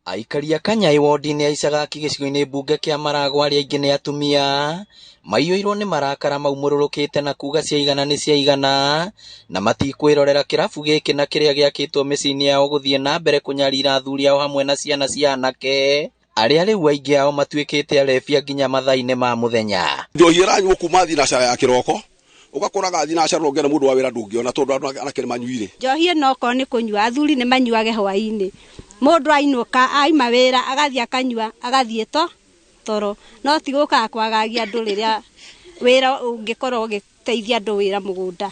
Aikari a Kanyai wodi-inĩ ya Icagaki gĩcigo-inĩ mbunge kĩa Maragwa arĩa aingĩ nĩ atumia maiyũirwo nĩ marakara maumũrũrũkĩte na kuga ciaigana nĩ ciaigana na matikwĩrorera kĩrabu gĩkĩ na kĩrĩa gĩakĩtwo mĩciĩ-inĩ yao gũthiĩ na mbere kũnyarira athuri ao hamwe na ciana cia anake arĩa rĩu aingĩ ao matuĩkĩte arebia nginya mathaa-inĩ ma mũthenya. Njohi ĩranyuo kuma thinacara ya kĩroko ũgakoraga thinacara ũngĩona mũndũ wa wĩra ndũngĩona tondũ andũ anake nĩ manyuire. Njohi ĩno okorwo nĩ kũnyua athuri nĩ manyuage hwaĩ-inĩ, mũndũ ainũka aima wĩra agathiĩ akanyua agathiĩ toro, no ti gũkaga kwagagia andũ rĩrĩa wĩra ũngĩkorwo ũgĩteithia andũ wĩra mũgũnda.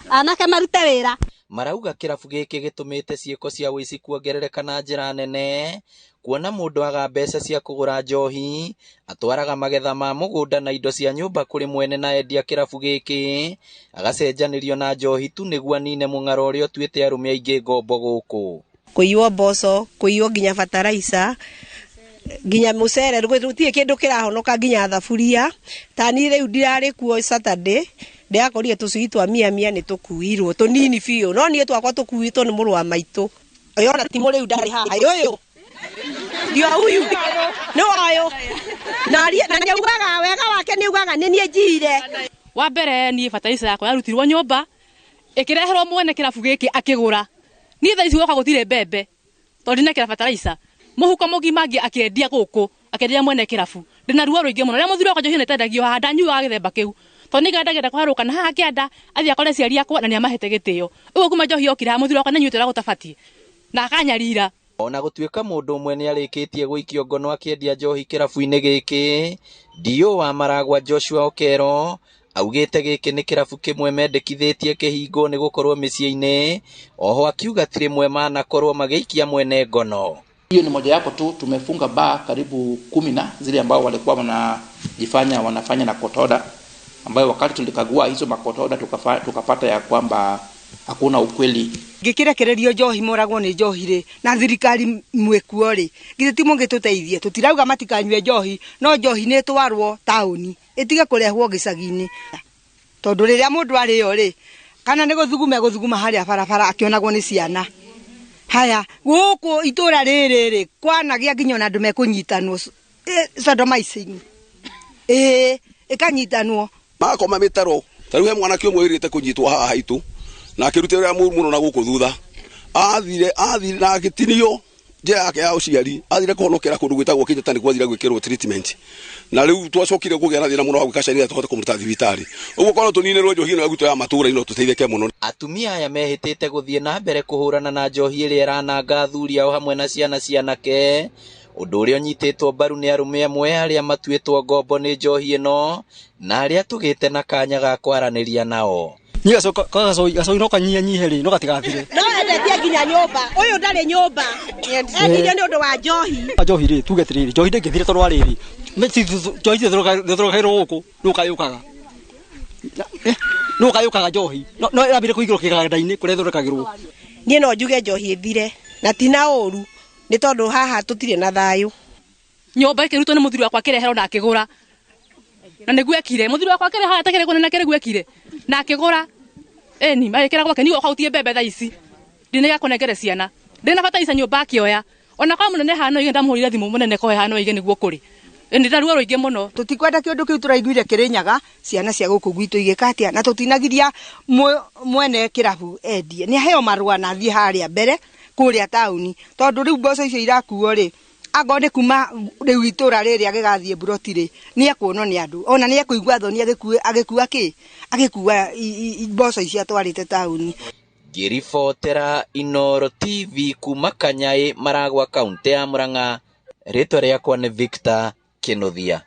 Anake marute wĩra. Marauga kĩrabu gĩkĩ gĩtũmĩte ciĩko cia ũici kuongerereka na njĩra nene, kuona mũndũ aga mbeca cia kũgũra njohi, atwaraga magetha ma mũgũnda na indo cia nyũmba kũrĩ mwene na endia kĩrabu gĩkĩ, agacenjanĩrio na njohi tu nĩguo anine mũng'aro ũrĩa ũtuĩte arũme aingĩ ngombo gũkũ. Kũiywo mboco, kũiywo nginya bataraica, nginya mũcere, gũtirĩ kĩndũ kĩrahonoka nginya thaburia. Ta niĩ rĩu ndirarĩ kuo Saturday, ndĩrakorire tũcui twa mia mia nĩ tũkuirwo, tũnini biũ, no niĩ twakwa tũkuĩtwo nĩ mũrũ wa maitũ. Ũyũ ona ti mũrĩu ndarĩ haha, ũyũ ndio huyu nĩ ũyũ na nĩaugaga wega wake nĩaugaga nĩ niĩ njiire. Wa mbere niĩ bataraica yakwa yarutirwo nyũmba ĩkĩreherwo mwene kĩrabu gĩkĩ akĩgũra. Niĩ thaa ici gwoka gũtirĩ mbembe tondũ ndinekĩra bataraica. Mũhuko mũgima angĩ akĩendia gũkũ, akĩenderia mwene kĩrabu. Ndĩna ruo rũingĩ mũno. Rĩrĩa mũthuri wakwa njohi ĩno ĩtendagio haha ndanyuaga gĩthemba kĩu. Tondũ nĩ ndagenda kũharũka na haha kĩanda athiĩ akore aciari akwa na nĩamahete gĩtĩo. Ũguo kuma njohi yokire haha mũthuri wakwa nĩanyuĩte ũrĩa gũtabatiĩ na akanyarira. Ona gũtuĩka mũndũ ũmwe nĩarĩkĩtie gũikio ngono akĩendia njohi kĩrabu-inĩ gĩkĩ, DO wa Maragwa Joshua Okero augĩte gĩkĩ nĩ kĩrabu kĩmwe mendekithĩtie kĩhingwo nĩ gũkorwo mĩciĩ-inĩ, oho akiuga ti rĩmwe manakorwo magĩikia mwene ngono. Hiyo ni moja yapo tu, tumefunga baa karibu 10 na zile ambao walikuwa wanajifanya wanafanya na court order, ambayo wakati tulikagua hizo ma court order tukapata ya kwamba hakuna ukweli. Ngĩkĩrekererio njohi moragwo nĩ njohi rĩ, na thirikari mwĩkuo rĩ, githĩ ti mũngĩtũteithie? Tũtirauga matikanyue njohi, no njohi nĩ ĩtwarwo taũni, ĩtige kũrehwo gĩcagi-inĩ. Tondũ rĩrĩa mũndũ arĩo rĩ, kana nĩ gũthuguma egũthuguma harĩa barabara akĩonagwo nĩ ciana. Haya, gũkũ itũra rĩrĩ rĩ, kwanagĩa nginya ona andũ mekũnyitanwo, sodomizing. Ĩkanyitanwo. Makoma mĩtaro, ta rĩu he mwanake ũmwe wĩrĩte kũnyitwo haha haitũ, na akĩruta wĩra mũru mũno na gũkũ thutha. Athire na agĩtinio njĩra yake ya ũciari, athire kũhonokera kũndũ gwĩtagwo Kenyatta nĩkuo athire gwĩkĩrwo treatment. Na rĩu twacokire kũgĩa na thĩna mũno wa gwĩka ciana tũhote kũmũruta thibitarĩ. Ũguo korwo tũninĩrwo njohi ĩno ya gwitũ ya matũũra-inĩ no tũteithĩke mũno. Atumia aya mehĩtĩte gũthiĩ na mbere kũhũrana na njohi ĩrĩa ĩrananga athuri ao hamwe na ciana cia anake, ũndũ ũrĩa ũnyitĩtwo mbaru nĩ arũme amwe arĩa matuĩtwo ngombo nĩ njohi ĩno na arĩa tũgĩte na kanya ga kwaranĩria nao. Niĩ gacoi no kanyihanyihe rĩ, no gatigathire. No endetie nginya nyũmba. Ũyũ ndarĩ nyũmba. Endirie nĩ ũndũ wa njohi. Njohi rĩ, tuge atĩrĩrĩ, njohi ndĩngĩthira tondũ wa rĩrĩ. Njohi ĩthũrũkagĩrwo gũkũ, nĩ ũkayũkaga. Nĩ ũkayũkaga njohi. No ĩrambire kũigĩrwo kĩganda-inĩ kũrĩa ĩthondekagĩrwo. Niĩ no njuge njohi ĩthire, na ti na ũru, nĩ tondũ haha tũtirĩ na thayũ. Nyũmba ĩkĩrutwo nĩ mũthuri wakwa akĩreherwo na akĩgũra. Na nĩguo ekire. Mũthuri wakwa akĩreha haha atakĩrĩ kũnene kĩrĩ guo ekire. Na akĩgũra. Ĩni, magĩkĩra gwake, niĩ gwoka gũtirĩ mbembe thaa ici. Ndinĩga kũnengere ciana. Ndĩna bataica nyũmba akĩoya. Ona kwa mũnene haha no oige ndamũhũrĩire thimũ mũnene kohe haha no oige nĩguo kũrĩ. Ĩni, ndĩna ruo rũingĩ mũno. Tũtikwenda kĩũndũ kĩu tũraiguire Kĩrĩnyaga, ciana cia gũkũ gwitũ igĩka atĩa, na tũtinagiria mwene kĩrabu endie. Nĩ aheo marũa na athiĩ harĩa mbere kũrĩa taũni, tondũ rĩu mboco icio irakuo rĩ, angorwo nĩ kuma rĩu itũra rĩrĩ agĩgathiĩ mburoti rĩ, nĩ ekuonwo nĩ andũ. Ona nĩ ekũigua thoni agĩkua kĩ? Agĩkua mboco icio atwarĩte taũni. Ngĩribotera Inooro TV kuma Kanyai, Maragwa, kaũntĩ ya Murang'a. Rĩtwa rĩakwa nĩ Victor Kĩnuthia.